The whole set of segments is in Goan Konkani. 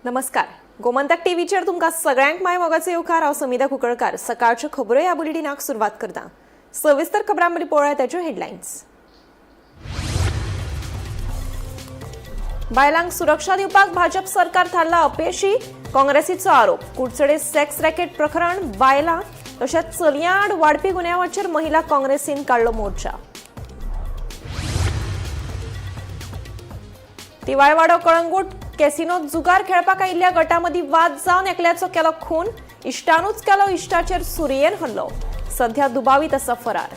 नमस्कार, गोमंतक टीव्हीचेर तुमकां सगळ्यांक माय मोगाचो येवकार. हांव समिता कुंकळकार. सकाळच्यो खबरो ह्या बुलेटिनाक सुरवात करता. सविस्तर खबरां मदीं पळोवया ताच्यो हेडलायन्स. बायलांक सुरक्षा दिवपाक भाजप सरकार थारला अपेशी, काँग्रेसीचो आरोप. कुडचडे सेक्स रॅकेट प्रकरण, बायलां तशेंच चलयां आड वाडपी गुन्यांवाचेर महिला काँग्रेसीन काडलो मोर्चा. तिवाळवाडो कळंगूट कॅसिनोत जुगार खेळपाक आयिल्ल्या गटामदीं वाद जावन एकल्याचो केलो खून. इश्टानूच केलो इश्टाचेर सुरयेन हल्लो. सध्या दुबावीत आसा फरार.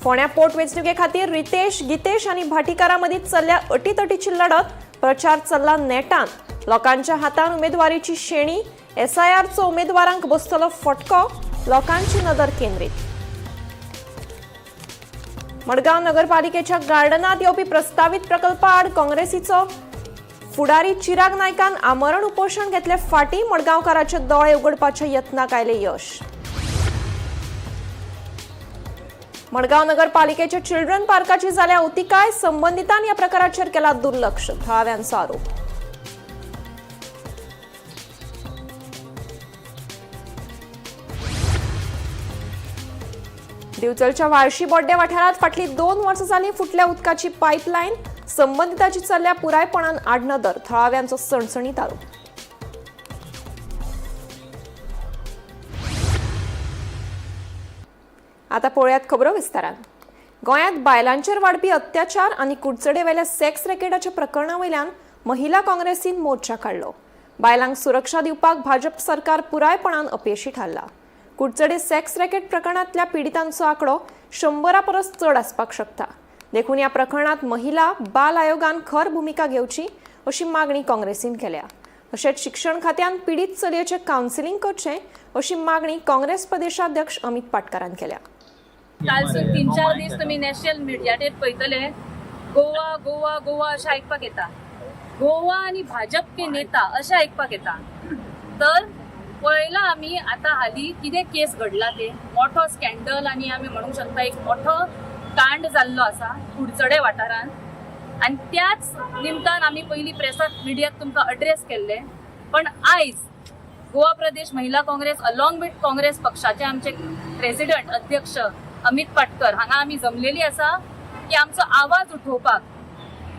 फोंड्या पोटवेंचणुके खातीर रितेश, गितेश आनी भाटीकारा मदीं चल्ल्या अटीतटीची लढत. प्रचार चल्ला नेटान. लोकांच्या हातान उमेदवारीची शेणी. एसआयआरचो उमेदवारांक बसतलो फटको. लोकांची नदर केंद्रीत. मडगांव नगरपालिकेच्या गार्डनात येवपी प्रस्तावीत प्रकल्पा आड काँग्रेसीचो फुडारी चिराग नायकान आमरण उपोशण घेतले फाटीं. मडगांवकाराचे दोळे उगडपाच्या यत्नाक आयले यश. मडगांव नगरपालिकेच्या चिल्ड्रन पार्काची जाल्या अवतिकाय. संबंदितान ह्या प्रकाराचेर केला दुर्लक्ष, थळाव्यांचो आरोप. दिवचलच्या व्हाळशी बोड्डे वाठारात फाटली 2 वर्सां जाली फुटल्या उदकाची पायपलायन. संबंदिताची चल्ल्या पुरायपणान आडनदर, थळाव्यांचो सणसणीत आरोप. आता पळोवयात खबरो विस्तारान. गोंयांत बायलांचेर वाडपी अत्याचार आनी कुडचडेवेल्या सेक्स रॅकेटाच्या प्रकरणा वयल्यान महिला काँग्रेसीन मोर्चा काडलो. बायलांक सुरक्षा दिवपाक भाजप सरकार पुरायपणान अपेशी थारला. कुडचडे सेक्स रॅकेट प्रकरणांतल्या पिडितांचो आंकडो 100 परस चड आसपाक शकता. देखून ह्या प्रकरणांत महिला बाल आयोगान खर भुमिका घेवची अशी मागणी काँग्रेसीन केल्या. तशेंच शिक्षण खात्यान पिडीत चलयेचें कावन्सिलींग करचें अशी मागणी काँग्रेस प्रदेशाध्यक्ष अमित पाटकारान केल्या. कालसून 3-4 दीस तुमी नॅशनल मिडियाचेर पळयतले, गोवा गोवा गोवा अशें आयकपाक येता. गोवा आनी भाजप के नेता अशें आयकपाक येता. तर पळयलां आमी आतां हालीं कितें केस घडला ते मोठो स्कॅन्डल आनी आमी म्हणूंक शकता एक मोठो कांड जाल्लो आसा कुडचडे वाठारान. आनी त्याच निमतान आमी पयलीं प्रेसाक मिडियाक तुमकां अड्रेस केल्ले. पण आयज गोवा प्रदेश महिला काँग्रेस अलॉंग विथ काँग्रेस पक्षाचे आमचे प्रेसिडंट अध्यक्ष अमित पाटकर हांगा आमी जमलेली आसा की आमचो आवाज उठोवपाक,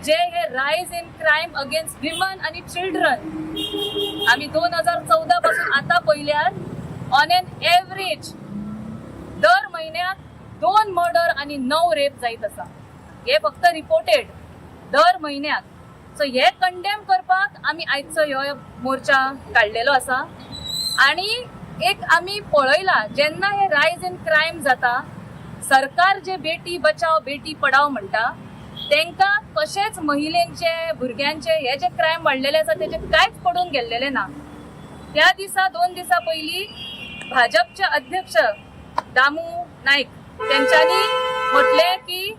जे हे rise in crime against women आनी चिल्ड्रन आमी 2014 पासून आतां पळयल्यार ऑन एन एवरेज दर म्हयन्याक 2 मर्डर आनी 9 रेप जायत आसा. हे फक्त रिपोर्टेड दर म्हयन्याक. सो हे कंडेम करपाक आमी आयचो ह्यो मोर्चा काडलेलो आसा. आनी एक आमी पळयला जेन्ना हे रायज इन क्रायम जाता, सरकार जे बेटी बचाव बेटी पडाव म्हणटा तेंकां कशेंच महिलेंचे भुरग्यांचे हे जे क्रायम वाडलेले आसा तेजे कांयच पडून गेल्लेले ना. त्या दिसा 2 दिसां पयलीं भाजपचे अध्यक्ष दामू नायक तेंच्यांनी म्हटलें की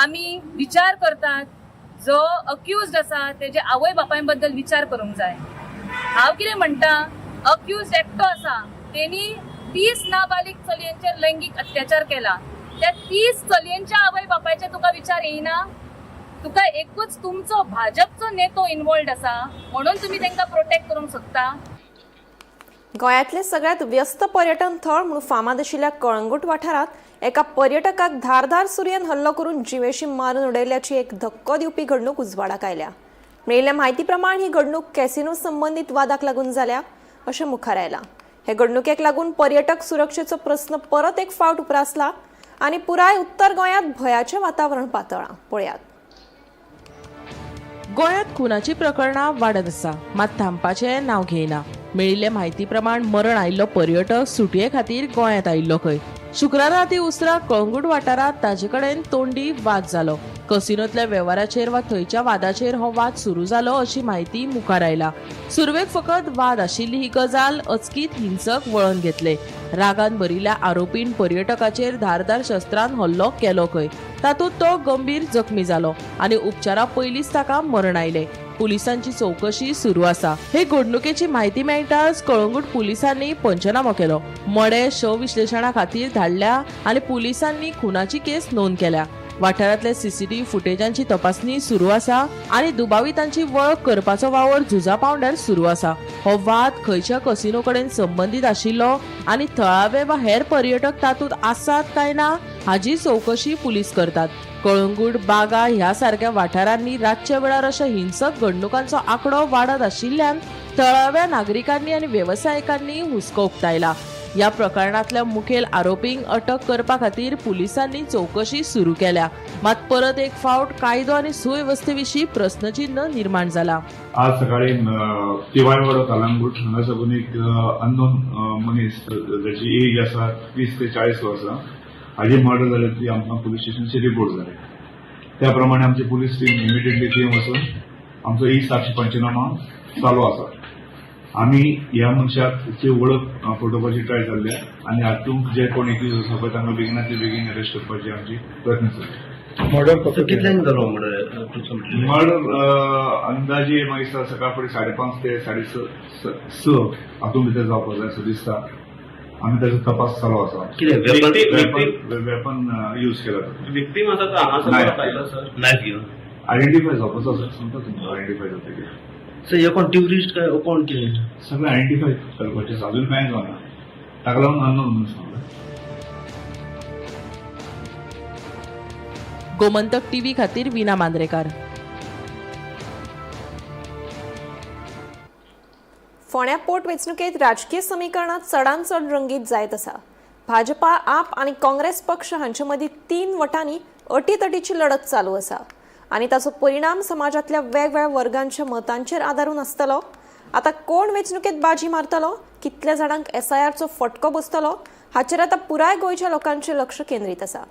आमी विचार करतात जो अक्युज्ड आसा तेजे आवय बापाय बद्दल विचार करूंक जाय. हांव कितें म्हणटा, अक्युज्ड एकटो आसा, तेणी 30 नाबालीग चलयांचेर लैंगीक अत्याचार केला. त्या 30 चलयांच्या आवय बापायचे तुका विचार येयना? तुका एकूच तुमचो भाजपचो नेतो इन्वॉल्ड आसा म्हणून तुमी तांकां प्रोटेक्ट करूंक सोदता. गोंयांतलें सगळ्यांत व्यस्त पर्यटन थळ म्हणून फामाद आशिल्ल्या कळंगूट वाठारांत एका पर्यटकाक धारदार सुरयेन हल्लो करून जिवेशी मारून उडयल्ल्याची एक धक्को दिवपी घडणूक उजवाडाक आयल्या. मेळिल्ल्या म्हायती प्रमाण ही घडणूक कॅसिनो संबंदीत वादाक लागून जाल्या अशें मुखार आयलां. हे घडणुकेक लागून पर्यटक सुरक्षेचो प्रस्न परत एक फावट उप्रासला आनी पुराय उत्तर गोंयांत भंयाचें वातावरण पातळ्ळां. पळयात. गोंयांत खुनाची प्रकरणां वाडत आसा, मात थांबपाचें नांव घेयना. मेळिल्ले म्हायती प्रमाण मरण आयिल्लो पर्यटक सुटये खातीर गोंयांत आयिल्लो खंय. शुक्रारा राती उसरां कळंगूट वाठारांत ताजे कडेन तोंडी वाद जालो. कसिनोतल्या वेव्हाराचेर वा थंयच्या वादाचेर हो वाद सुरू जालो अशी म्हायती मुखार आयला. सुरवेक फकत वाद आशिल्ली ही गजाल अचकीत हिंसक वळण घेतले. रागान भरिल्ल्या आरोपीन पर्यटकाचेर धारदार शस्त्रान हल्लो केलो खंय. तातूंत तो गंभीर जखमी जालो आनी उपचारा पयलींच ताका मरण आयलें. पुलिसांची चौकशी सुरू आसा. हे घडणुकेची म्हायती मेळटाच कळंगूट पुलिसांनी पंचनामो केलो. मडें शव विश्लेशणा खातीर धाडल्या आनी पुलिसांनी खुनाची केस नोंद केल्या. वाठारांतल्या सीसीटीव्ही फुटेजांची तपासणी सुरू आसा आनी दुबावितांची वळख करपाचो वावर झुजा पावंड्यार सुरू आसा. हो वाद खंयच्या कसिनो कडेन संबंदीत आशिल्लो आनी थळावे वा हेर पर्यटक तातूंत आसात काय ना हाजी चवकशी पुलीस करतात. कळंगूट, बागा ह्या सारक्या वाठारांनी रातच्या वेळार अशा हिंसक घडणुकांचो आंकडो वाडत आशिल्ल्यान थळाव्या नागरिकांनी आनी वेवसायिकांनी हुस्को उक्तायला. ह्या प्रकरणांतल्या मुखेल आरोपींक अटक करपा खातीर पुलिसांनी चवकशी सुरू केल्या. मात परत एक फावट कायदो आनी सुवेवस्थे विशीं प्रस्नचिन्ह निर्माण जाला. आज सकाळी तिवाळवाडो कलांगूट हांगा साकून एक अननोन मनीस जाची एज आसा 30 ते 40 वर्सां हाजी मर्डर जाली ती आमकां पुलीस स्टेशनचे रिपोर्ट जाले. त्या प्रमाणे आमची पुलीस टीम इमिडिएटली थंय वचून आमचो ई साक्ष पंचनामा चालू आसा. आमी ह्या मनशाची वळख पटोवपाची ट्राय चल्ल्या आनी हातूंत जे कोण एक्यूज आसा पळय तांकां बेगिनातले बेगीन अरेस्ट करपाची आमची प्रयत्न चल्ल्या. मर्डर कसो सर कितल्यांक जालो मर्डर मर्डर अंदाजे म्हाका दिसता सकाळ फुडें 5:30 ते 6:30 हातूंत भितर जावपाक जाय असो दिसता. आमी ताचो तपास चालू आसा. कितें वेपन वेपन यूज केला तातूंत. विक्टीम आसा तो हांगासर नाही. आयलो सर. नायफ घेवन आयडेंटिफाय जावपाचो आसा, सांगता तुमकां आयडेंटिफाय जातकीर. सर हे कोण ट्युरिस्ट काय कोण कितें? सगळें आयडेंटिफाय करपाचें आसा, अजून कांय जावना, ताका लागून अननोन म्हणून सांगलां. गोमंतक टीव्ही खातीर विना मांद्रेकार. फोंड्या पोट वेंचणुकेत राजकीय समीकरणां चडांत चड रंगीत जायत आसा. भाजपा, आप आनी काँग्रेस पक्ष हांचे मदीं 3 वटांनी अटीतटीची लढत चालू आसा आनी ताचो परिणाम समाजांतल्या वेगवेगळ्या वर्गांच्या मतांचेर आदारून आसतलो. आतां कोण वेंचणुकेत बाजी मारतलो, कितल्या जाणांक एसआयआरचो फटको बसतलो हाचेर आतां पुराय गोंयच्या लोकांचें लक्ष केंद्रीत आसा.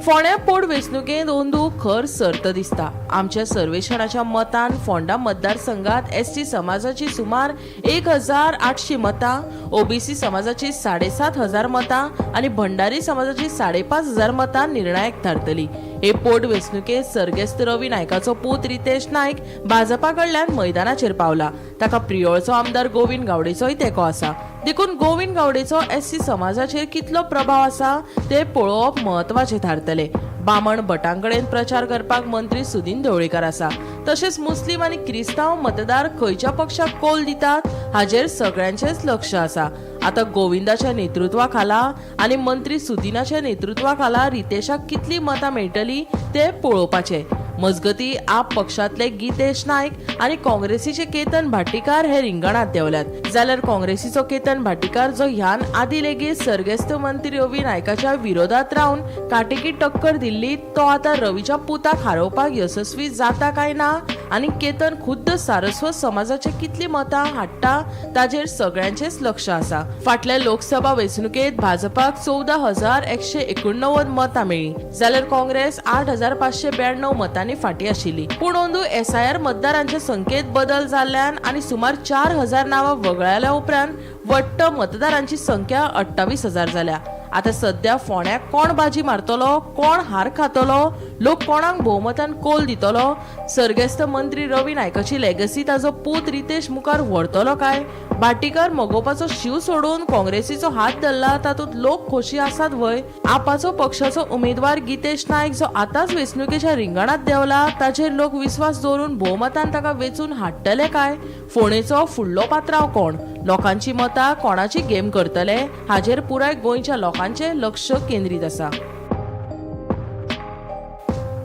फोंड्या पोट वेंचणुकेंत अंदू खर सर्त दिसता. आमच्या सर्वेक्षणाच्या मतान फोंडा मतदारसंघात एसटी समाजाची सुमार 1800 मतां, ओबीसी समाजाची 7500 मतां आनी भंडारी समाजाची 5500 मतां निर्णायक थारतली. हे पोट वेंचणुकेंत सर्गेस्त रवी नायकाचो पूत रितेश नायक भाजपा कडल्यान मैदानाचेर पावला. ताका प्रियोळचो आमदार गोविंद गावडेचोय तेंको आसा. देखून गोविंद गावडेचो एससी समाजाचेर कितलो प्रभाव आसा ते पळोवप म्हत्वाचें थारतलें. बामण भटांकडेन प्रचार करपाक मंत्री सुदिन ढवळीकार आसा. तशेंच मुस्लीम आनी क्रिस्तांव मतदार खंयच्या पक्षाक कोल दितात हाजेर सगळ्यांचेच लक्ष आसा. आतां गोविंदाच्या नेतृत्वा खाला आनी मंत्री सुदिनाच्या नेतृत्वा खाला रितेशाक कितली मतां मेळटली ते पळोवपाचें. मजगती आप पक्षांतले गीतेश नायक आनी काँग्रेसीचे केतन भाटीकार हे रिंगणांत देंवल्यात. जाल्यार काँग्रेसीचो केतन भाटीकार जो ह्यान आदी लेगीत सर्गेस्त मंत्री रवी नायकाच्या विरोधात रावन काटेकी टक्कर दिल्ली तो आतां रवीच्या पुताक हारोवपाक यशस्वी जाता काय ना आनी केतन खुद्द सारस्वत समाजाचे कितली मतां हाडटा ताजेर सगळ्यांचेच लक्ष आसा. फाटल्या लोकसभा वेंचणुकेत भाजपाक 14,189 मतां मेळ्ळीं, जाल्यार काँग्रेस 8,592 मतांनी फाटीं आशिल्ली. पूण अंदू एसआयआर मतदारांचे संख्येत बदल जाल्ल्यान आनी सुमार 4,000 नांवां वगळायल्या उपरांत वट्ट मतदारांची संख्या 28,000 जाल्या. आता सध्या फोंड्याक कोण बाजी मारतलो, कोण हार खातलो, लोक कोणाक भोवमतान कोल दितलो, सर्गेस्त मंत्री रवी नायकाची लेगसी ताजो पूत रितेश मुखार व्हरतलो काय, भाटीकार मगोवपाचो शीव सोडून काँग्रेसीचो हात धरला तातूंत लोक खोशी आसात व्हय, आपाचो पक्षाचो उमेदवार गीतेश नायक जो आतांच वेंचणुकेच्या रिंगणांत देंवला ताचेर लोक विस्वास दवरून भोवमतान ताका वेंचून हाडटले काय, फोंडेचो फुडलो पात्रांव कोण, लोकांची मतां कोणाची गेम करतले हाजेर पुराय गोंयच्या लोकांचें लक्ष केंद्रीत आसा.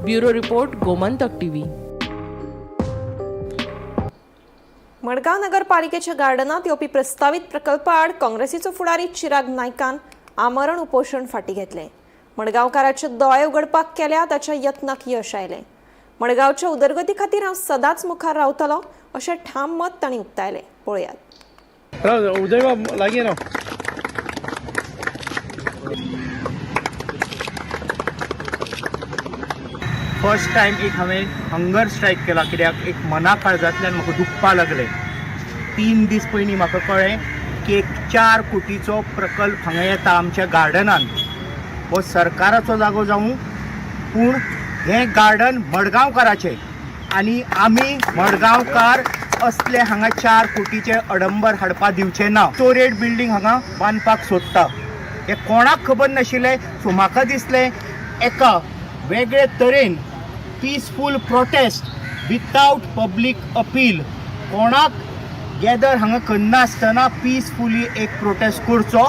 Bureau report, Gomantak TV. Madgaon नगरपालिकेच्या गार्डनात येवपी प्रस्तावीत प्रकल्पा आड काँग्रेसीचो फुडारी चिराग नायकान आमरण उपोशण फाटीं घेतलें. मडगांवकाराचे दोळे उगडपाक केल्या ताच्या यत्नाक यश आयलें. मडगांवच्या उदरगती खातीर हांव सदांच मुखार रावतलो अशें ठाम मत तांणी उक्तायलें. पळयात. राव उदयबाब लागीं राव. फर्स्ट टायम एक हांवें हंगर स्ट्रायक केला, कित्याक एक मना काळजांतल्यान म्हाका दुखपा लागलें. 3 दीस पयलीं म्हाका कळ्ळें की एक 4 कोटीचो प्रकल्प हांगा येता आमच्या गार्डनान. हो सरकाराचो जागो जावं, पूण हें गार्डन मडगांवकाराचें आनी आमी मडगांवकार असले हांगा 4 कोटीचे अडंबर हाडपा दिवचे ना. स्टोरेड बिल्डींग हांगा बांदपाक सोदता हें कोणाक खबर नाशिल्लें. सो म्हाका दिसलें एका वेगळे तरेन peaceful protest without public appeal, कोणाक गॅदर हांगा करनासतना पिसफुली एक प्रोटेस्ट करचो.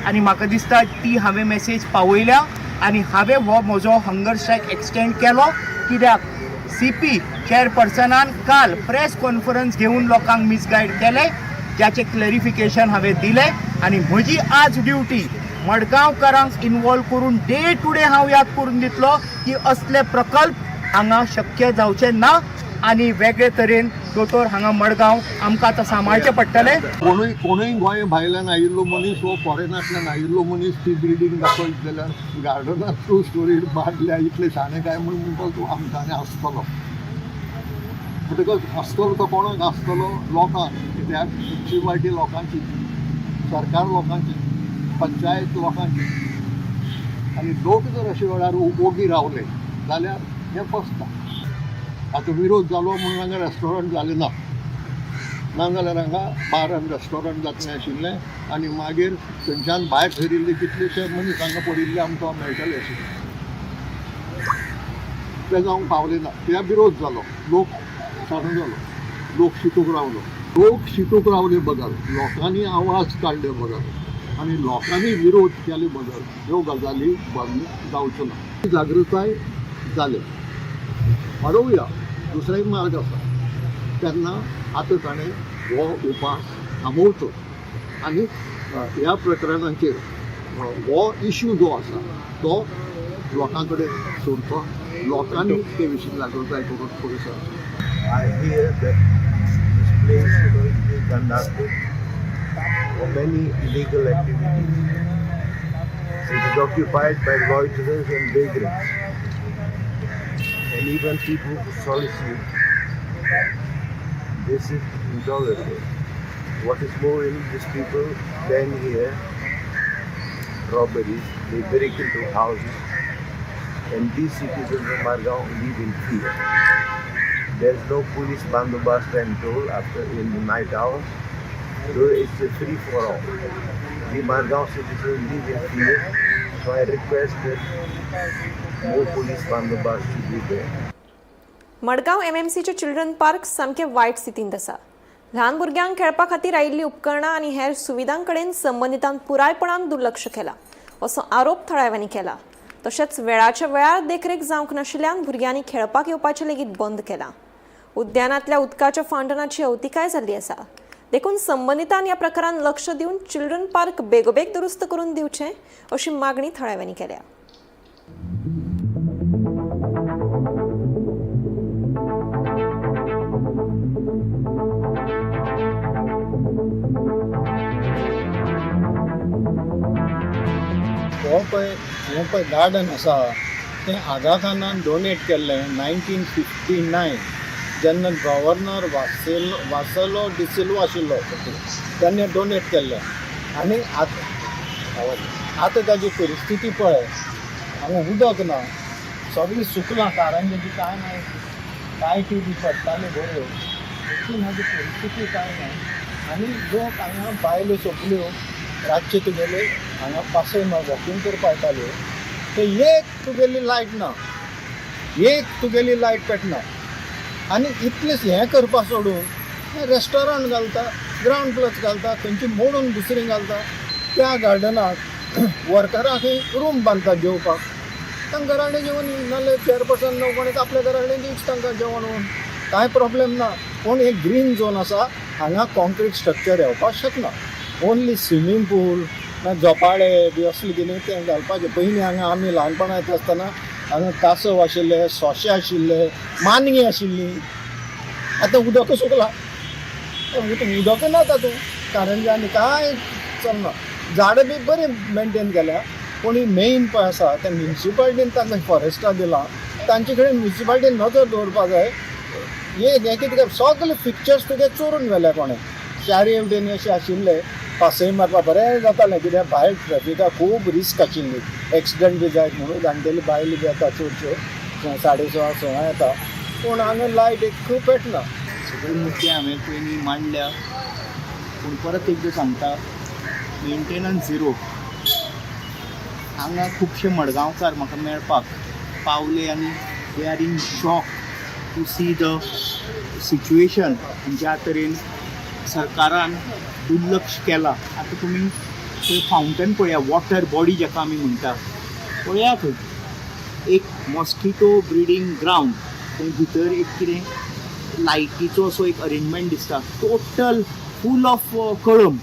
आनी म्हाका दिसता ती हांवें मॅसेज पावयल्या आनी हांवें हो म्हजो हंगर स्ट्रायक एक्सटेंड केलो, कित्याक सी पी चेअरपर्सनान काल प्रेस कॉन्फरन्स घेवन लोकांक मिसगायड केलें, ज्याचें क्लॅरिफिकेशन हांवें दिलें. आनी म्हजी आज ड्युटी मडगांवकारांक इनवॉल्व करून डे टू डे हांव याद करून दितलो की असले प्रकल्प हांगा शक्य जावचे ना आनी वेगळे तरेन दोतोर हांगा मडगांव आमकां आतां सांबाळचें पडटलें. कोणूय कोणूय गोंय भायल्यान आयिल्लो मनीस वो फॉरेनांतल्यान आयिल्लो मनीस ती बिल्डींग दाखयत जाल्यार गार्डनाक टू स्टोरी बांदल्या इतले शाणे काय म्हूण म्हणपाक तूं आमच्यानी आसतलो. म्हणटकच आसतलो तो कोणाक आसतलो? लोकांक. कित्याक म्युनिसिपालिटी लोकांची, सरकार लोकांची, पंचायत लोकांची. आनी लोक जर अशे वेळार ओगी रावले जाल्यार हें फसता. आतां विरोध जालो म्हणून हांगा रेस्टॉरंट जालें ना, ना जाल्यार हांगा बार आनी रेस्टॉरंट जातलें आशिल्लें आनी मागीर थंयच्यान भायर सरिल्ले कितलेशे मनीस हांगा पडिल्ले आमकां मेळटले आशिल्ले. ते जावंक पावले ना कित्याक विरोध जालो, लोक शाणो जालो, लोक शिकूंक रावलो. लोक शिकूंक रावले बगर, लोकांनी आवाज काडले बगर आनी लोकांनी विरोध केले बगर ह्यो गजाली बंद जावच्यो ना. जागृताय जाली वाडोवया, दुसरोय मार्ग आसा. तेन्ना आतां ताणें हो उपास थांबोवचो आनी ह्या प्रकरणाचेर हो इशू जो आसा तो लोकां कडेन सोडचो, लोकांनी ते विशीं जागृताय करून फुडें सरचें. I hear that this place, is being conducted for many illegal activities. It is occupied by loiterers and vagrants, and even people who solicit. This is intolerable. What is more, in these people then here robberies, they break into houses, and these citizens of Margao live in fear. There's no police bandobast, I'm told, after in the night hours. So it's a free for all. The Margao citizens live in fear. So I request that more police bandobast should be there. Madgaon एमएमसीचे children park सामकें वायट स्थितींत आसा. ल्हान भुरग्यांक खेळपा खातीर आयिल्लीं उपकरणां आनी हेर सुविधां कडेन संबंदितान पुरायपणान दुर्लक्ष केलां असो आरोप थळाव्यांनी केला. तशेंच वेळाच्या वेळार देखरेख जावंक नाशिल्ल्यान भुरग्यांनी खेळपाक येवपाचें लेगीत बंद केलां. उद्यानांतल्या उदकाच्या फाउंटनाची अवतिकाय जाल्ली आसा. देखून संबंदितान ह्या प्रकारान लक्ष दिवन चिल्ड्रन पार्क बेगोबेग दुरुस्त करून दिवचें अशी मागणी थळाव्यांनी केल्या. हो पळय, हें पळय गार्डन आसा तें आगा खानान डोनेट केल्लें 1959, जेन्ना गव्हर्नर वासेलो डिसिल्वा आशिल्लो तेन्ना डोनेट केल्लें. आनी आतां आतां ताजी परिस्थिती पळय, हांगा उदक ना, सगळें सुकलां, कारंजाची कांय ना, लायटी बी पडटाल्यो बऱ्यो, देखून हाजी परिस्थिती कांय ना. आनी लोक हांगा बायलो सगल्यो रातचे तुगेले हांगा पासय वॉकिंग करपा येताल्यो, ते एक तुगेली लायट ना, एक तुगेली लायट पेटना. आनी इतलें हें करपा सोडून रेस्टॉरंट घालता, ग्रावंड प्लस घालता, खंयची मोडून दुसरी घालता. त्या गार्डनाक वर्करांकय रूम बांदता जेवपाक, तांकां घरा कडेन जेवण, नाल्यार चेअरपर्सन न्हू कोण आपल्या घरा कडेन दिवच तांकां जेवण व्हरून, कांय प्रॉब्लेम ना. पूण एक ग्रीन झोन आसा, हांगा कॉन्क्रीट स्ट्रक्चर येवपाक शकना. ओन्ली स्विमींग पूल ना झोपाळे बी असलें कितें तें घालपाचें. पयलीं हांगा आमी ल्हानपणांत येता आसतना हांगा कासव आशिल्ले, सोंशे आशिल्ले, मानगीं आशिल्लीं. आतां उदकूच सुकलां, उदक ना तातूंत, कारंजा आनी कांय चलना. झाडां बी बरीं मेनटेन केल्या, पूण ही मेन पळय आसा तें म्युनिसिपालिटीन तांकां फॉरेस्टाक दिलां, तांचे कडेन म्युनिसिपालिटीन नदर दवरपा जाय. एक हें कितें सगळे पिक्चर्स तुगे चोरून व्हेले कोणें. चारी वटेन अशें आशिल्ले, पासय मारपाक बरें जातालें, कित्याक भायर ट्रॅफिकाक खूब रिस्क आशिल्ली, एक्सिडंट बी जायत म्हणून. जाणटेली बायलो बी येता चडश्यो, 6:30 6 येता, पूण हांगा लायट एक पेटना. सगळे मुद्दे हांवें पयलीं मांडल्या, पूण परत एकदां सांगता, मेंटेनन्स झिरो. हांगा खुबशे मडगांवकार म्हाका मेळपाक पावले आनी they are in shock to see the situation. ज्या तरेन सरकारान दुर्लक्ष केलां. आतां तुमी थंय फावंटन पळया, वॉटर बॉडी जाका आमी म्हणटा, पळया थंय एक मॉस्किटो ब्रिडींग ग्रावंड. थंय भितर एक कितें लायटीचो असो एक अरेंजमेंट दिसता, टोटल फूल ऑफ कळम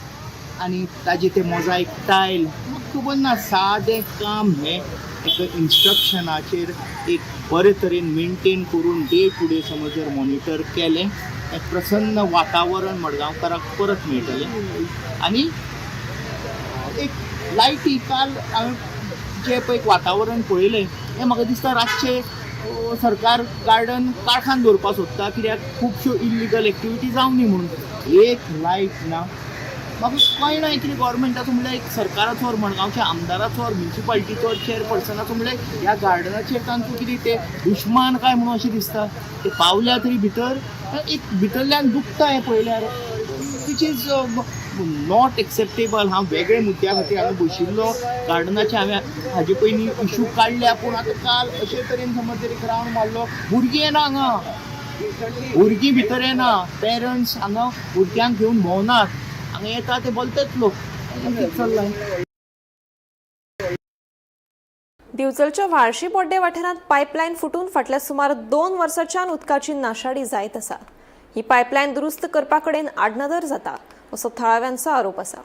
आनी ताजे ते मोजायक टायल. म्हाका खबर ना, सादें काम हें एक इन्स्ट्रक्शनाचेर एक बरे तरेन मेनटेन करून डे टू डे समज जर मॉनिटर केलें, एक प्रसन्न वातावरण मडगांवकाराक परत मेळटलें. आनी एक लायटी, काल हांवें जें पळय एक वातावरण पळयलें, हें म्हाका दिसता रातचें सरकार गार्डन काळखान दवरपाक सोदता, कित्याक खुबश्यो इल्लिगल एक्टिविटी जावं न्ही म्हणून. एक लायट ना. म्हाका कळना कितें गोवोरमेंटाचो, म्हणल्यार एक सरकाराचो or मडगांवच्या आमदाराचो or म्युनिसिपालिटीचो चेअरपर्सनाचो, म्हणल्यार ह्या गार्डनाचेर तांचो कितें ते दुश्मान काय म्हणून अशें दिसता. ते पावल्या तरी भितर एक भितरल्यान दुखता हें पळयल्यार, which is not acceptable. हांव वेगळे मुद्द्या खातीर हांगा बशिल्लो. गार्डनाचे हांवें हाजे पयलीं इशू काडल्या, पूण आतां काल अशे तरेन समज जर एक रावंड मारलो, भुरगीं येना हांगा, भुरगीं भितर येना, पेरंट्स हांगा भुरग्यांक घेवन भोंवनात, हांगा येता ते बोलतात लोक. कितें चल्लां? दिवचलच्या व्हाळशी बोड्डे वाठारांत पायपलायन फुटून फाटल्या सुमार 2 वर्सांच्यान उदकाची नाशाडी जायत आसा. ही पायपलायन दुरुस्त करपा कडेन आडनदर जाता असो थळाव्यांचो आरोप आसा.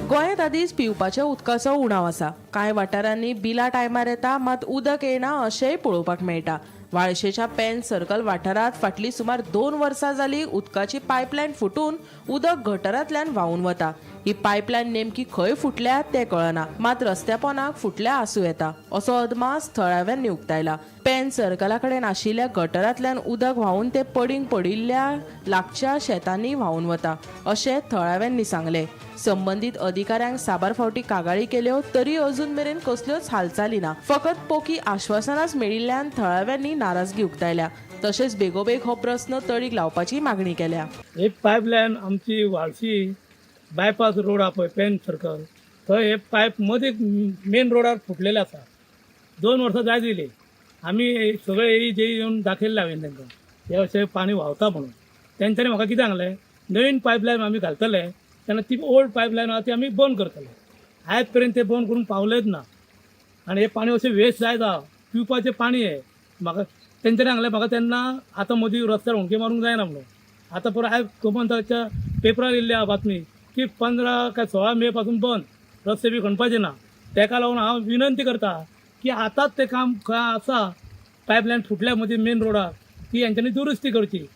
गोंयांत आदींच पिवपाच्या उदकाचो उणाव आसा. कांय वाठारांनी बिलां टायमार येता, मात उदक येना अशेंय पळोवपाक मेळटा. वाळशेच्या पेन सर्कल वाठारांत फाटलीं सुमार 2 वर्सां जालीं उदकाची पायपलायन फुटून उदक गटरांतल्यान व्हांवून वता. ही पायपलायन नेमकी खंय फुटल्या तें कळना, मात रस्त्या पोनाक फुटल्या आसूं येता असो अदमास थळाव्यांनी उक्तायला. पेन सर्कला कडेन आशिल्ल्या गटरांतल्यान उदक व्हांवून ते पडींग पडिल्ल्या लागच्या शेतांनी व्हांवून वता अशें थळाव्यांनी सांगलें. संबंदीत अधिकाऱ्यांक साबार फावटी कागाळी केल्यो तरी अजून मेरेन कसल्योच हालचाली ना. फकत पोकी आश्वासनाच मेळिल्ल्यान थळाव्यांनी नाराजगी उक्तायल्या. तशेंच बेगोबेग हो प्रस्न तडीक लावपाची मागणी केल्या. एक पायपलायन आमची व्हाळशी बायपास रोड आहा पळय, पेन सर्कल, थंय हे पायप मदीं मेन रोडार फुटलेले आसा. 2 वर्सां जायत येयली. आमी सगळे ए जे येवन दाखयल्ले हांवें तांकां, हे अशें पाणी व्हांवता म्हणून. तेंच्यांनी म्हाका कितें सांगलें, नवीन पायपलायन आमी घालतले तेन्ना ती ओल्ड पायपलायन आहा ती आमी बंद करतले. आयज पर्यंत ते बंद करून पावलेच ना आनी हें पाणी अशें वेस्ट जायत आहा. पिवपाचें पाणी हें. म्हाका तेंच्यांनी सांगलें म्हाका तेन्ना, आतां मदीं रस्त्यार हुंडके मारूंक जायना म्हणून. आतां परत आयज गोमंतकाच्या पेपरार येयल्ली आहा बातमी की 15 काय 16 मे पासून बंद, रस्ते बी खणपाचे ना. तेका लागून हांव विनंती करता की आतांच तें काम खंय आसा, पायपलायन फुटल्या मदीं मेन रोडार, ती हेंच्यांनी दुरुस्ती करची.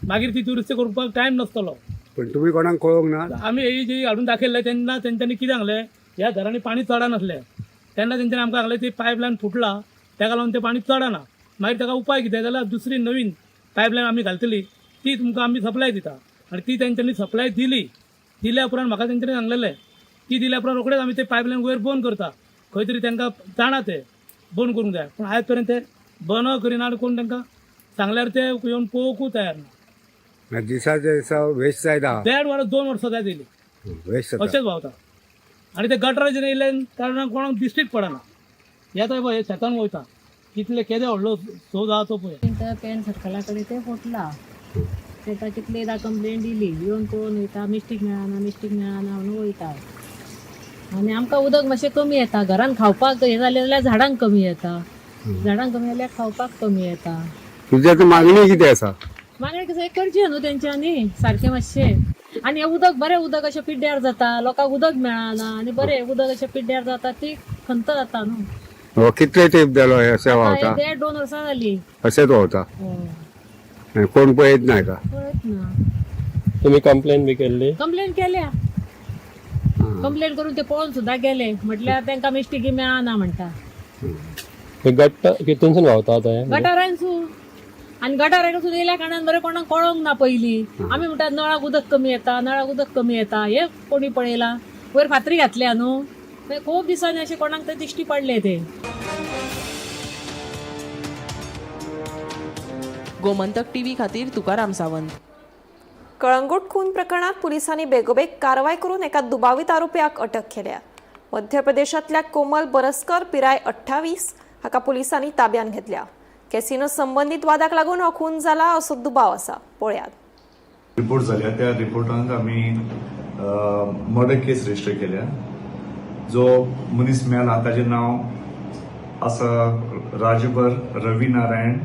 मागीर ती दुरुस्ती करपाक टायम नासतलो. पण तुम्ही कोणाक कळोवंक ना? आमी ही जी हाडून दाखयल्लें तेन्ना तेंच्यांनी कितें सांगलें, ह्या घरांनी पाणी चडनासलें. तेन्ना तेंच्यांनी आमकां सांगलें, ती पायपलायन फुटला, तेका लागून तें पाणी चडना. मागीर ताका उपाय कितें जाल्यार दुसरी नवीन पायपलायन आमी घालतली, ती तुमकां आमी सप्लाय दिता. आनी ती तेंच्यांनी सप्लाय दिली. दिल्या उपरांत म्हाका तेंच्यांनी सांगलेलें, ती दिल्या उपरांत रोखडेच आमी ते पायपलायन वयर बंद करता. खंय तरी तांकां जाणा ते बंद करूंक जाय, पूण आयज पर्यंत ते बंद करिना आनी कोण तांकां सांगल्यार ते येवन पळोवंकूय तयार ना. दिसाचे दिसा वेस्ट जायत आहा. देड वर्स, 2 वर्सां जायत येयली. वेस्ट जाता. अशेंच व्हांवता आनी ते गटराचेर येयल्ल्यान कारणान कोणाक दिश्टीच पडना. येता पळय, शेतान वयता, कितले केदे व्हडलो सोद आहा तो पळय. तर पेन सर्कला कडेन ते फुटला. तेका कितलेदा कंप्लेन दिली, येवन पळोवन वयता, मिस्टीक मेळना, मिस्टीक मेळना म्हणून वयता. आनी आमकां उदक मातशें कमी येता. घरान खावपाक हें जालें जाल्यार झाडांक कमी येता, झाडांक कमी जाल्यार खावपाक कमी येता. तुझी आतां मागणी कितें आसा? मागणी कसं करचें न्हू तेंच्यांनी सारकें मातशें. आनी हें उदक बरें उदक अशें पिड्ड्यार जाता, लोकांक उदक मेळना आनी बरें उदक अशें पिड्ड्यार जाता, ती खंत जाता न्हू. हो कितले तेंप जालो हे अशें आतां व्हांवता? हे देड दोन वर्सां जाली. अशेंच व्हांवता? हय. आनी कोण पळयत नाय का? कळत ना. तुम्ही कंप्लेन बी केल्ली? कंप्लेन केल्या. कंप्लेन करून ते पळोवन सुद्दां गेले. म्हटल्यार तांकां मिस्टेकी मेळना म्हणटा. हे गट्ट कितूनसून व्हांवता आतां हें? गटारांसून. आनी गटारांसून येयल्या कारणान बरें कोणाक कळोंक ना. पयलीं आमी म्हणटात नळाक उदक कमी येता, नळाक उदक कमी येता. हे कोणी पळयलां? वयर फातरी घातल्या न्हू. मागीर खूब दिसांनी अशें कोणाक ते दिश्टी पडले ते. गोमंतक टीव्ही खातीर तुकाराम सावंत. कळंगूट खून प्रकरणात पुलिसांनी बेगोबेग कारवाय करून एका दुबावीत आरोपीक अटक केल्या. मध्य प्रदेशांतल्या कोमल बरसकर पिराय 28 हाका पुलिसांनी ताब्यात घेतल्या. कॅसिनो संबंदीत वादाक लागून हो खून जाला असो दुबाव आसा. पळयात. रिपोर्ट जाल्या त्या रिपोर्टांत आमी मर्डर केस रजिस्टर केल्या. जो मनीस मेला ताजें नांव आसा Rajbhar Ravi Narayan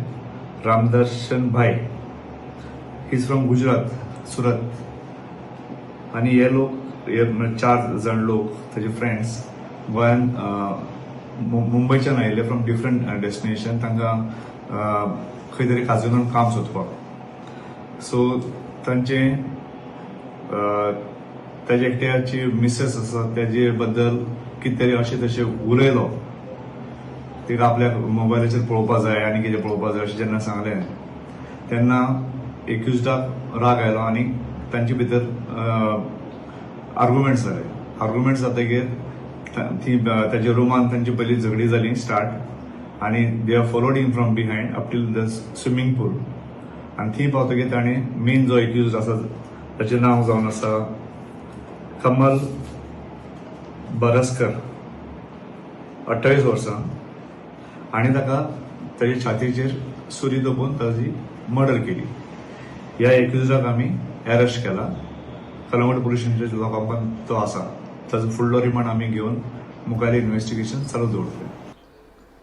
Ramdarshan Bhai. He is from Gujarat, Surat. आनी हे लोक, हे चार जाण लोक ताजे फ्रेंड्स गोंयान मुंबयच्यान आयिल्ले फ्रॉम डिफरंट डेस्टिनेशन, तांकां खंय तरी काजिनोन काम सोदपाक. सो तांचे ताजे एकट्याची मिसेस आसा ताजे बद्दल कितें तरी अशें तशें उलयलो. तिका आपल्या मोबायलाचेर पळोवपा जाय आनी कितें पळोवपा जाय अशें जेन्ना सांगलें तेन्ना एक्युजडाक राग आयलो आनी तांचे भितर आर्गुमेंट्स जाले. आर्गुमेंट्स जातकीर ती ताच्या रुमान तांची पयली झगडी जाली स्टार्ट आनी they are followed him from behind up till the swimming pool. आनी थंय पावतकीर ताणें मेन जो एक्युज आसा ताचें नांव जावन आसा कमल बरसकर, 28 वर्सां, आनी ताका ताच्या छातीचेर सुरी दोबून ताजी मर्डर केली. ह्या एक्युजाक आमी अरेस्ट केला. कलंगूट पुलीस स्टेशनाच्या लॉकअपान तो आसा. ताजो फुडलो रिमांड आमी घेवन मुखार इन्व्हेस्टिगेशन चालू दवरतले.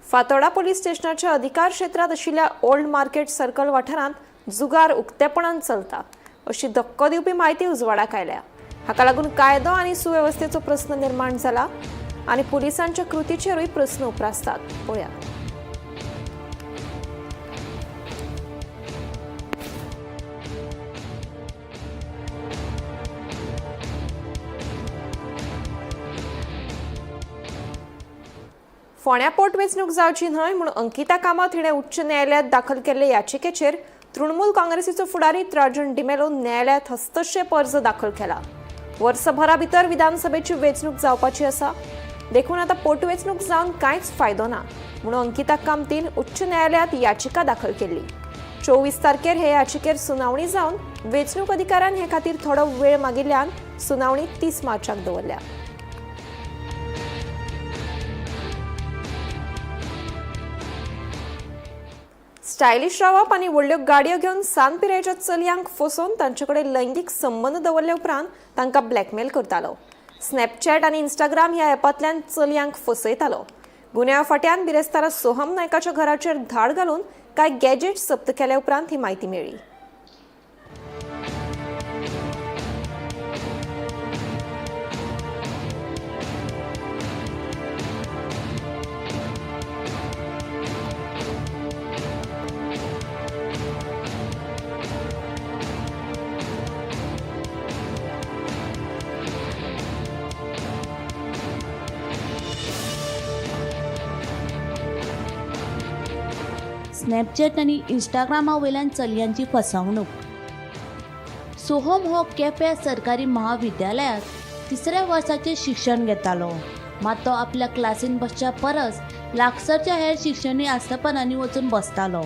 फातोडा पोलीस स्टेशनाच्या अधिकार क्षेत्रांत आशिल्ल्या ओल्ड मार्केट सर्कल वाठारांत जुगार उक्तेपणान चलता अशी धक्को दिवपी म्हायती उजवाडाक आयल्या. हाका लागून कायदो आनी सुवेवस्थेचो प्रस्न निर्माण जाला आनी पुलिसांच्या कृतीचेरूय प्रस्न उप्रासतात. पळया. फोंड्या पोटवेंचणूक जावची न्हय म्हूण अंकिता कामत हिणें उच्च न्यायालयांत दाखल केल्ले याचिकेचेर तृणमूल काँग्रेसीचो फुडारी त्राजन डिमेलो न्यायालयांत हस्तक्षेप अर्ज दाखल केला. वर्सभरा भितर विधानसभेची वेंचणूक जावपाची आसा, देखून आतां पोटवेंचणूक जावन कांयच फायदो ना म्हणून अंकिता कामतीन उच्च न्यायालयांत याचिका दाखल केल्ली. 24 तारखेर हे याचिकेर सुनावणी जावन वेंचणूक अधिकाऱ्यान हे खातीर थोडो वेळ मागिल्ल्यान सुनावणी 30 मार्चाक दवरल्या. स्टायलिश रावप आनी व्हडल्यो गाडयो घेवन सान पिरायेच्या चलयांक फसोवन तांचे कडेन लैंगीक संबंद दवरले उपरांत तांकां ब्लॅकमेल करतालो. स्नॅपचॅट आनी इंस्टाग्राम ह्या ॲपांतल्यान चलयांक फसयतालो. गुन्यांव फांट्यान बिरेस्तारा सोहम नायकाच्या घराचेर धाड घालून कांय गॅजेट्स जप्त केल्या उपरांत ही म्हायती मेळ्ळी. स्नॅपचॅट आनी इंस्टाग्रामा वयल्यान चलयांची फसवणूक. सोहम हो केप्यां सरकारी महाविद्यालयांत तिसऱ्या वर्साचें शिक्षण घेतालो. मात तो आपल्या क्लासीन बसच्या परस लागसरच्या हेर शिक्षणीक आस्थापनांनी वचून बसतालो.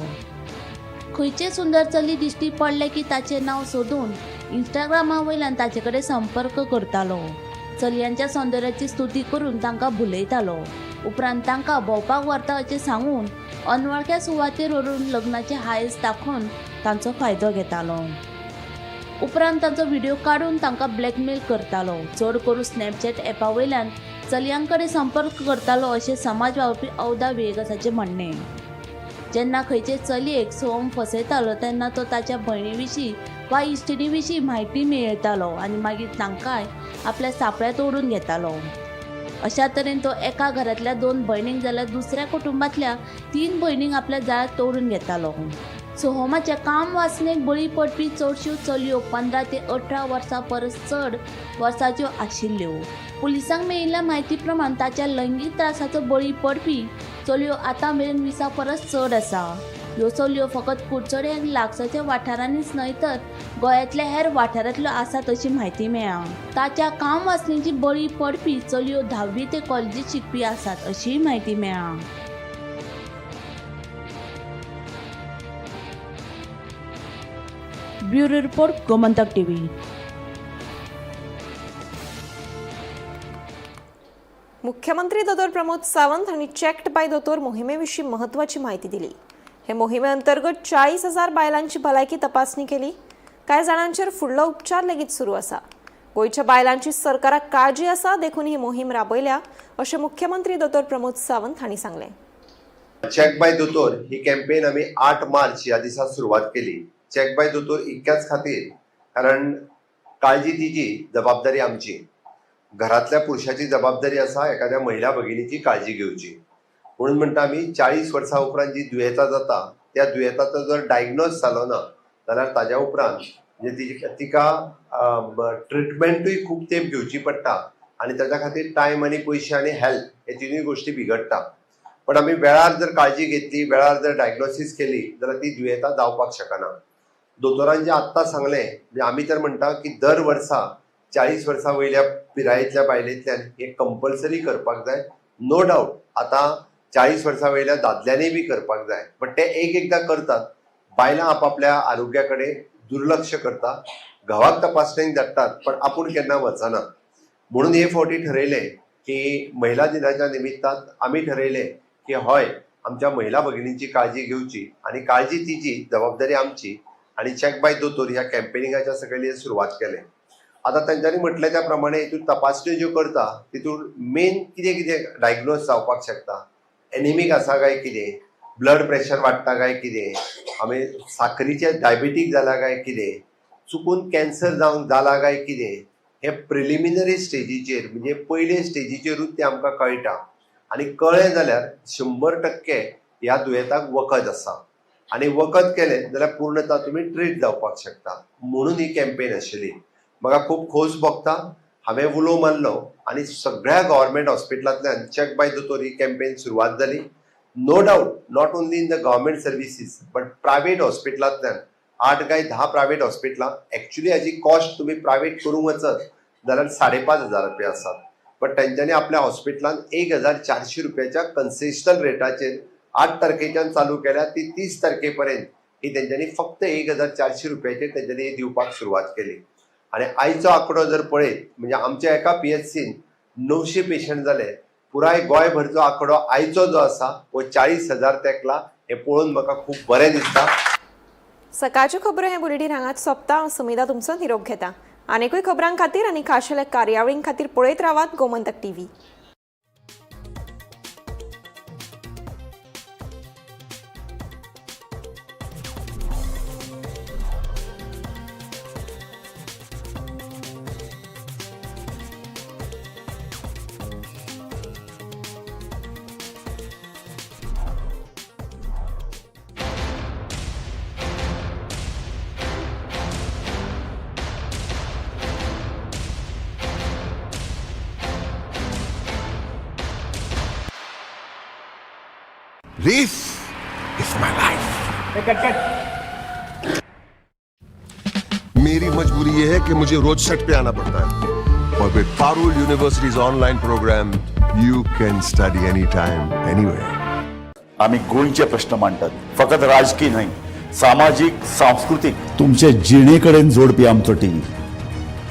खंयचें सुंदर चली दिश्टी पडलें की ताचें नांव सोदून इंस्टाग्रामा वयल्यान ताचे कडेन संपर्क करतालो. चलयांच्या सौंदर्याची स्तुती करून तांकां भुलयतालो. उपरांत तांकां भोंवपाक व्हरता अशें सांगून अनवळख्या सुवातेर व्हरून लग्नाचे हांयस दाखोवन तांचो फायदो घेतालो. उपरांत तांचो व्हिडियो काडून तांकां ब्लॅकमेल करतालो. चड करून स्नॅपचॅट ॲपा वयल्यान चलयां कडेन संपर्क करतालो अशें समाज वावुरपी अवदा व्हिएगसाचें म्हणणें. जेन्ना खंयचे चलयेक सोहम फसयतालो तेन्ना तो ताच्या भयणी विशीं वा इश्टिणी विशीं म्हायती मेळयतालो आनी मागीर तांकांय आपल्या सांपळ्यांत ओडून घेतालो. अशा तरेन तो एका घरांतल्या 2 भयणींक जाल्यार दुसऱ्या कुटुंबांतल्या 3 भयणींक आपल्या जाळ्यांत तोडून घेतालो. सोहमाच्या काम वासनेक बळी पडपी चडश्यो चलयो 15 ते 18 वर्सां परस चड वर्साच्यो आशिल्ल्यो. पुलिसांक मेळिल्ल्या म्हायती प्रमाण ताच्या लैंगीक त्रासाचो बळी पडपी चलयो आतां मेरेन 20 परस चड आसा. ह्यो चलयो फकत कुडचडे आनी लागसारच्या वाठारांनीच न्हय तर गोंयांतल्या हेर वाठारांतल्यो आसात अशी म्हायती मेळ्ळा. ताच्या काम वासनेची बळी पडपी चलयो 10वी ते कॉलेजीत शिकपी आसात अशीय म्हायती मेळ्ळा. Bureau report, Gomantak TV. मुख्यमंत्री दोतोर प्रमोद सावंत हांणी चॅक्ड बाय दोतोर मोहिमे विशीं म्हत्वाची म्हायती दिली. हे मोहिमे अंतर्गत 40,000 बायलांची भलायकी तपासणी केली. कांय जाणांचेर फुडलो उपचार लेगीत सुरू आसा. गोंयच्या बायलांची सरकाराक काळजी आसा देखून ही मोहीम राबयल्या अशें मुख्यमंत्री दोतोर प्रमोद सावंत हांणी सांगलें. चॅक बाय दोतोर ही कॅम्पेन आमी 8 मार्च ह्या दिसा सुरवात केली. चॅक बाय दोतोर इतक्याच खातीर कारण काळजी तिची, जबाबदारी आमची. घरातल्या पुरुषाची जबाबदारी आसा एखाद्या महिला भगिनीची काळजी घेवची. म्हणून म्हणटा आमी 40 वर्सां उपरांत जी दुयेंतां जाता त्या दुयेंताचो जर डायग्नोज जालो ना जाल्यार ताज्या उपरांत म्हणजे तिका ट्रिटमेंटूय खूब तेंप घेवची पडटा आनी ताच्या खातीर टायम आनी पयशे आनी हेल्थ हे तिनूय गोश्टी बिगडटा. पण आमी वेळार जर काळजी घेतली, वेळार जर डायग्नोसीस केली जाल्यार ती दुयेंतां जावपाक शकना. दोतोरान जे आत्तां सांगलें म्हणजे आमी तर म्हणटा की दर वर्सा 40 वर्सां वयल्या पिरायेंतल्या बायलेंतल्यान हे कंपल्सरी करपाक जाय. नो डावट आतां 40 वर्सां वयल्या दादल्यांनी बी करपाक जाय, बट ते एक एकदां करतात. बायलां आपापल्या आरोग्या कडेन दुर्लक्ष करता, घोवाक तपासणेक धाडटात पण आपूण केन्ना वचना. म्हणून हे फावटी ठरयलें की महिला दिनाच्या निमित्तान आमी ठरयलें की हय आमच्या महिला भगिनींची काळजी घेवची आनी काळजी तिची, जबाबदारी आमची. आनी चॅक बाय दोतोर ह्या कॅम्पेनिंगाच्या सकयल सुरवात केलें. आतां तेंच्यांनी म्हटलें त्या प्रमाणे हितून तपासण्यो ज्यो करता तितून मेन कितें कितें डायग्नोज जावपाक शकता. एनिमीक आसा काय कितें, ब्लड प्रेशर वाडटा काय कितें, आमी साकरीचे डायबेटीक जाला काय कितें, चुकून कॅन्सर जावंक जाला काय कितें, हे प्रिलिमिनरी स्टेजीचेर म्हणजे पयले स्टेजीचेरूच तें आमकां कळटा. आनी कळ्ळें जाल्यार 100% ह्या दुयेंताक वखद आसा आनी वखद केलें जाल्यार पूर्णता तुमी ट्रीट जावपाक शकता. म्हणून ही कॅम्पेन आशिल्ली. म्हाका खूब खोस भोगता हांवें उलो मारलो आनी सगळ्या गव्हर्मेंट हॉस्पिटलांतल्यान चॅक बाय दोतोर ही कॅम्पेन सुरवात जाली. No doubt not only in the government services but private हॉस्पिटलांतल्यान 8 काय 10 प्रायव्हेट हॉस्पिटलां एक्चुली हाजी कॉस्ट तुमी प्रायव्हेट करूंक वचत जाल्यार 5,500 रुपया आसात, बट तेंच्यांनी आपल्या हॉस्पिटलान 1,400 रुपयाच्या कन्सेशनल रेटाचेर 8 तारखेच्यान चालू केल्या ती 30 तारखे पर्यंत ही तेंच्यांनी फक्त 1,400 रुपयाचेर तेंच्यांनी दिवपाक सुरवात केली. आनी आयचो आंकडो जर पळयत म्हणजे आमच्या एका PHCन 900 पेशंट जाले. पुराय गोंयभरचो आंकडो आयचो जो आसा हो 40,000 तेंकला. हें पळोवन म्हाका खूब बरें दिसता. सकाळच्यो खबरो हे बुलेटीन हांगाच सोंपता. हांव सुमिधा तुमचो निरोप घेता. आनीकूय खबरां खातीर आनी खाशेल्या कार्यावळीं खातीर पळयत रावात Gomantak TV. This is my life. मेरी मजबूरी ये है कि मुझे रोज सेट पे आना पड़ता है और with Parul University's online program, you can study anytime, anywhere. आम्ही गोंयचे प्रश्न मांडटात, फकत राजकीय न्हय, सामाजीक, सांस्कृतीक. तुमचे जिणे कडेन जोडपी आमचो टीव्ही,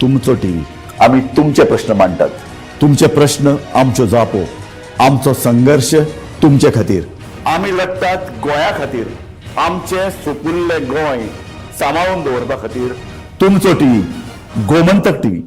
तुमचो टीव्ही. आम्ही तुमचे प्रश्न मांडटात, तुमचे प्रश्न आमच्यो जापो, आमचो संघर्श तुमचे खातीर. आमी लढटात गोंया खातीर, आमचें सुपुल्लें गोंय सांबाळून दवरपा खातीर. तुमचो टीव्ही, गोमंतक टीव्ही.